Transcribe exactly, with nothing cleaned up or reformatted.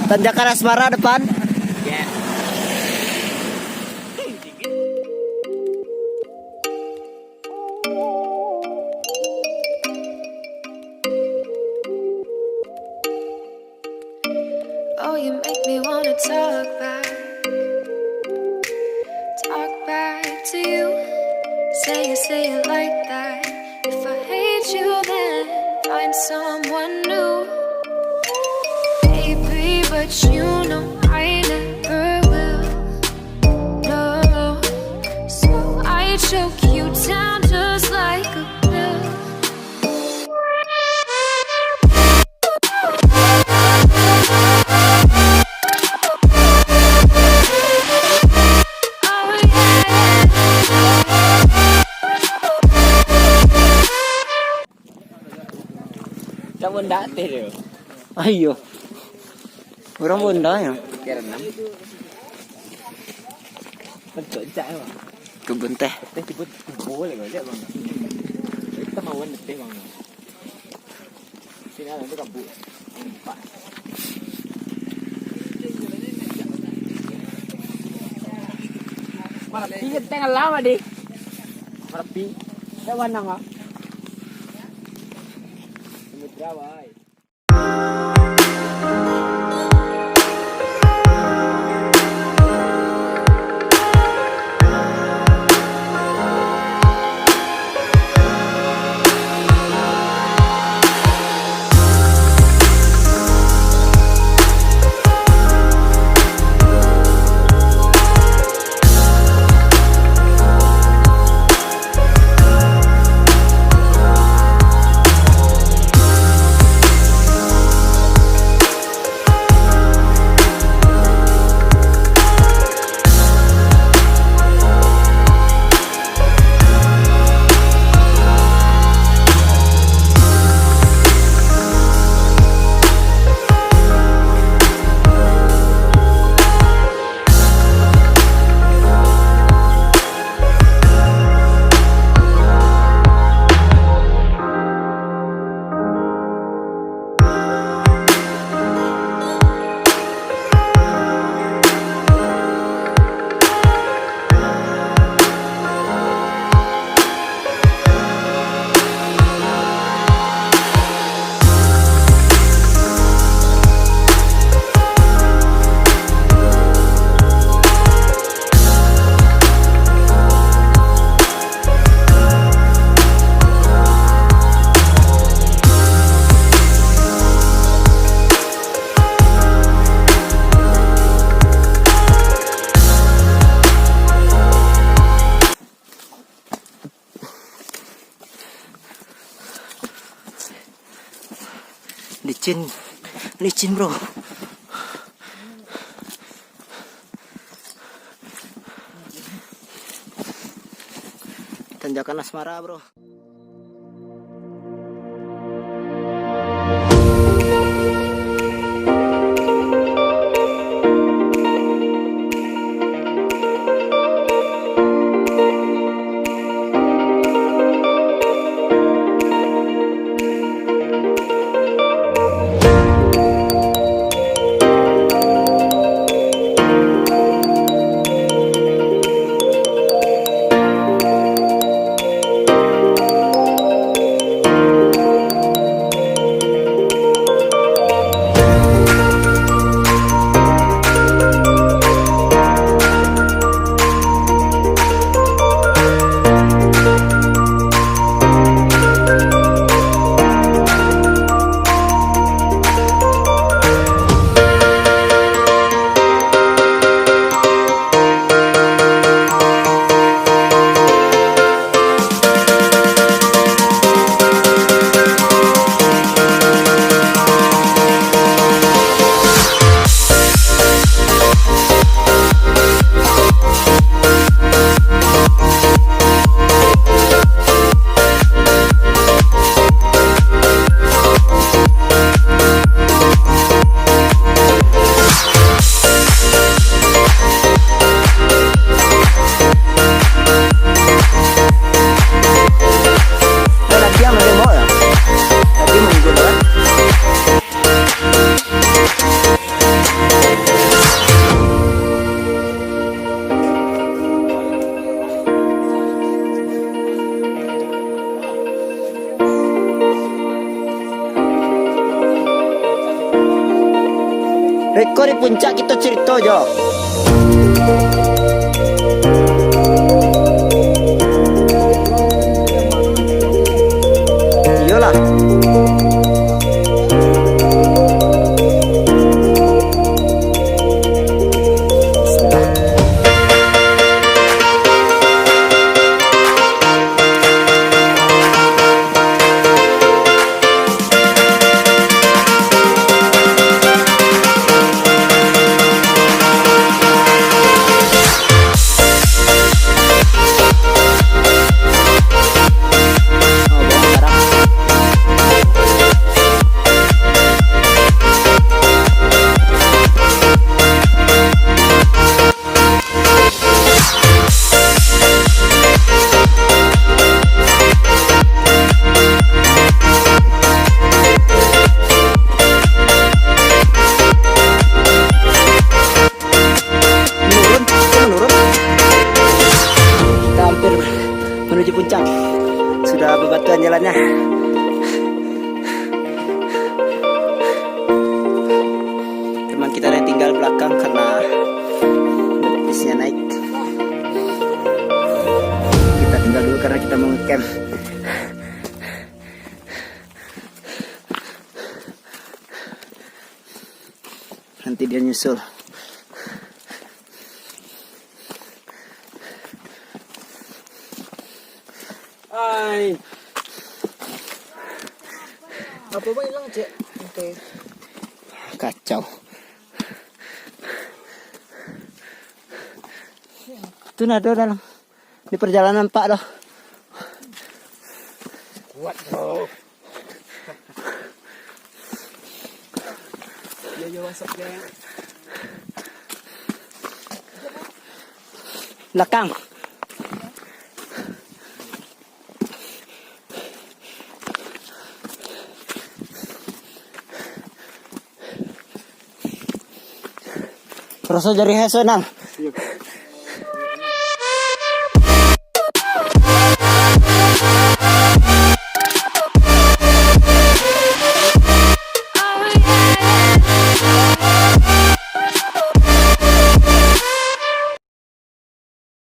Tanjakan Asmara depan. Oh, you make me wanna talk back, talk back to you. Say it, say it like that. If I hate you, then find someone new. Baby, but you know I never will. No, so I choke you down just like a pill. Dah bondak teh dia. Ayo. Urang bondak yo. Kira enam. Bentuk jak ya, Bang. Kebun teh. Teh tiba tiba lagi aja, Bang. Kita mawan teh, Bang. Sini ada tu kabut. Empat. Marapi tengah lama deh. Marapi. Dah warna, Bang. Samudra, wai. Licin, licin, bro. Tanjakan Asmara, bro. Ko di puncak kito carito jo. Iyolah. Menurun, kok menurun? Kita hampir menuju puncak. Sudah bebatuan jalannya. Teman kita yang tinggal belakang karena betisnya naik. Kita tinggal dulu karena kita mau ngecamp. Nanti dia nyusul. Ai. Apa mah hilang, Cek? Oke. Kacau. Itu nado dalam. Di perjalanan, Pak, doh. Kuat, bro. Yo, yo, masuk, geng. Belakang. Raso jari heso, Nang.